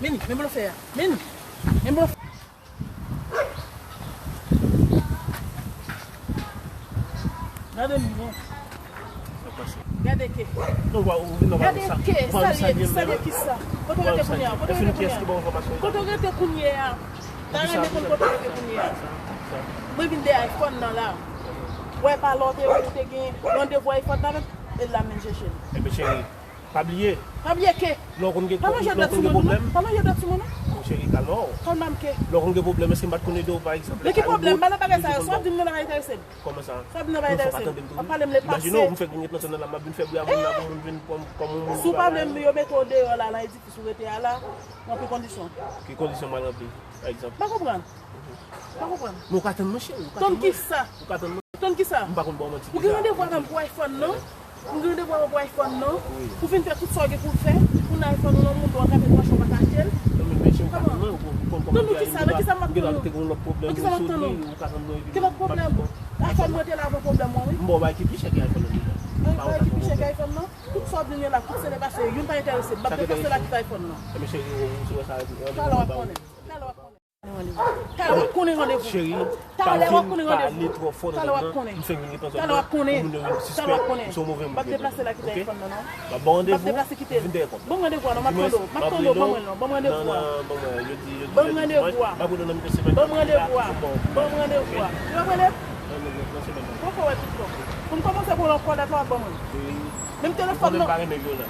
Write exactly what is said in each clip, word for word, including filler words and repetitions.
Men, men blofè a. Men, men blofè. Gade m non. Gade ke. Gade ke. Salye, salye kisa? Kote w rete kounye a? Kote w rete kounye a? Kote w rete kounye a? Ta renmen konn kote w rete kounye a. Mwen vin de iPhone nan la. Wè pa lè w te, ou te gen randevou iPhone nan, e la menm chèche l. Ebyen cheri, pa bliye. Pa bliye ke? Lè w konn gen, lè w konn gen pwoblèm. Pa manje dòt sou moun non. Cheri, kalme w. Kalme m ke? Lè w konn gen pwoblèm, èske m pa t konn ede w, pa egzanp? Men ki pwoblèm? M pa nan bagay sa yo. Sa w ap di m nan bagay sa yo, se. Kòman sa? Sa w ap di nan bagay sa yo, se. W ap pale m le pase. Imajine w, m fèk vin gen tan nan la, m ap vin fè bri a moun la pou moun vin pran m kòm yon moun. Si w pa vle yo mete w deyò la, nan edifis ou rete a la, ranpli kondisyon. Ki kondisyon m al ranpli, pa egzanp? M pa konprann. M pa konprann. Men w ka tann mwen, cheri, w ka tann mwen. Tann kisa? Ou ka tann mwen. Tann kisa? M pa konn ba w manti deja. Ou gen randevou avè m pou iPhone non? Ou gen randevou avè m pou iPhone non? Wi. Ou vin fè tout sa w gen pou w fè. Ou nan iPhone ou nan moun, ou antrape branch ou pa kache l. Non, men, men cheri, ou ka tann mwen, ou konn kòman m te a. Tann ou kisa? Nan kisa m ap tann ou? Ou gen lòt pwoblèm. Nan kisa m ap tann ou? Ki lòt pwoblèm? iPhone mwen te la avan pwoblèm mwen, wi. M ba w bagay ki pi chè ke iPhone nan deja. Yon bagay ki pi chè ke iPhone nan? Tout sa w ap di m yo la, tout se depase, youn pa enterese m. M ap deplase la kite iPhone nan. Ebyen cheri, ou, ou, ou wè sa, talè w ap konnen. Talè w ap konnen. Talè w ap konnen randevou. Cheri, talè w ap konnen randevou. Talè w ap konnen. Talè w ap konnen. Talè w ap konnen. M ap deplase la kite iPhone nan non. M ap deplase kite l. Ban m randevou a non, m ap tande w. M ap tande w, ban mwen l non, ban mwen randevou a. Ban m randevou a. Ban m randevou a. Ban m randevou a. Ou ap rele? Poko wè tout fò. Pou m kòmanse pou w ankò dat la w ap ban mwen. Menm telefòn nan,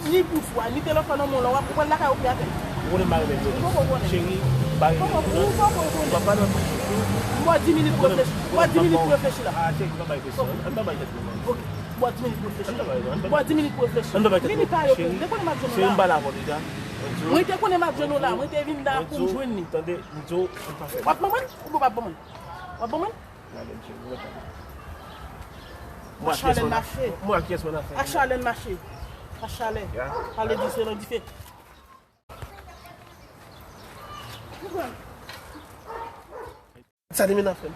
ni boujwa, ni telefòn nan men w la, w ap pran lakay ou pi atè. Ou konnen m pa renmen vyolans. Ou poko konnen. Cheri, m pa renmen vyolans. Ou poko konnen. M ap pale anpil sou tou. M ba w dis minit pou w reflechi. M ba w dis minit pou w reflechi la. Ah, cheri, m pa bay kesyon. Ann pa bay tèt nou mal. Ok. M ba w dis minit pou w reflechi. M ba w dis minit pou w reflechi. Ann pa bay tèt nou mal. Minit pa yo pou m. Depi konnen m ap jwenn ou la. Cheri, m pa la pou deja. Mwen te konnen m ap jwenn ou la. Mwen te vin la pou m jwenn li. Tande, m di w, ann pa fè. W ap ban mwen? Ou p ap ban mwen? W ap ban mwen? Gade m cheri, mwen tann. Mwen ak kiyès mwen ap fè? Mwen ak kiyès mwen ap fè? Ak Charlène mache. Ak Charlène. Ya. Pale di se nan dife. Sa te vin ap fè.